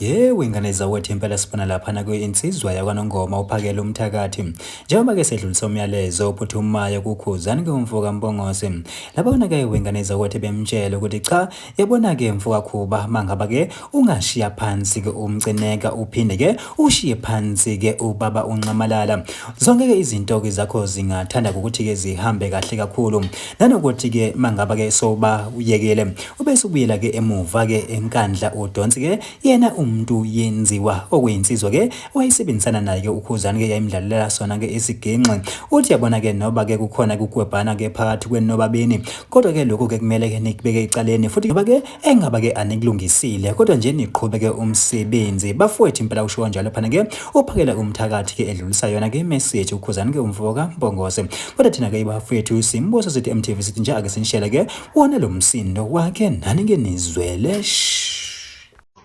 Yewe ingane zawethu impela sibona laphana kwi-insizwa yakwaNongoma uphakela umthakathi. Njengoba ke sedlulisa umyalezo ophuthumayo kuKhuzani ke umfoka Mpongose. Labona ke wengane zawethu bemtshela ukuthi cha yabona ke mfoka Khuba mangaba ke ungashiya phansi ke umcineka uphinde ke ushiye phansi ke ubaba uNxamalala. Zonke ke izinto ke zakho zingathanda ukuthi ke zihambe kahle kakhulu. Nanokuthi ke mangaba ke soba uyekele ubese ubuyela ke emuva ke enkandla udonsi ke yena umuntu yenziwa okuyinsizwa ke wayesebenzisana naye ke uKhuzani ke yayimdlalela sona ke isiginxi uthi yabona ke noba ke kukhona kugwebhana ke phakathi kwenu nobabini kodwa ke lokhu ke kumele ke nikubeke ecaleni futhi ngoba ke engaba ke anikulungisile kodwa nje niqhubeke umsebenzi bafowethu impela usho kanjalo phana ke uphakela umthakathi ke edlulisa yona ke message uKhuzani ke umfoka Mpongose kodwa thina ke bafowethu simbuso sithi MTV sithi nje ake sinishele ke wona lo msindo wakhe nani ke nizwele.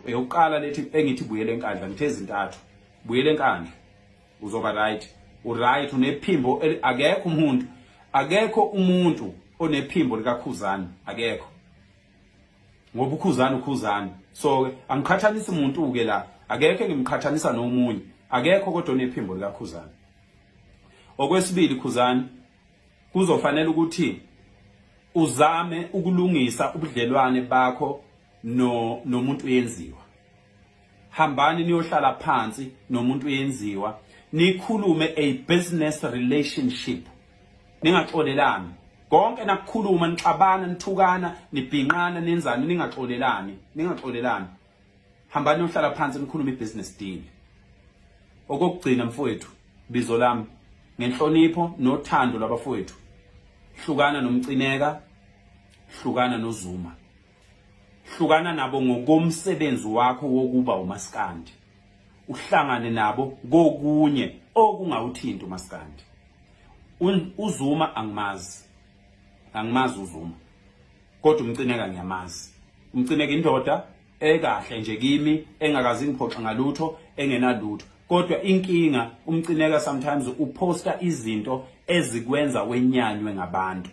Eyokuqala lethi engithi buyele enkandla ngithe ezintathu buyele enkandla uzoba right uright unephimbo akekho umuntu akekho umuntu onephimbo likakhuzani akekho ngoba ukhuzani ukhuzani so ke angiqhathanisi umuntu ke la akekho engimqhathanisa nomunye akekho kodwa onephimbo likakhuzani okwesibili khuzani kuzofanele ukuthi uzame ukulungisa ubudlelwane bakho no nomuntu uyenziwa hambani niyohlala phansi nomuntu uyenziwa nikhulume a business relationship ningaxolelani konke nakukhuluma nixabana nithukana nibhinqana nenzani ningaxolelani ningaxolelani hambani niyohlala phansi nikhulume i-business deal okokugcina mfowethu bizo lami ngenhlonipho nothando lwabafowethu hlukana nomcineka hlukana nozuma hlukana nabo ngokomsebenzi wakho wokuba umaskandi uhlangane nabo kokunye okungawuthinti umaskandi uZuma angimazi angimazi uZuma kodwa umcineka ngiyamazi umcineka indoda ekahle nje kimi engakazi ngiphoxa ngalutho engenalutho kodwa inkinga umcineka sometimes uposta izinto ezikwenza wenyanywe ngabantu.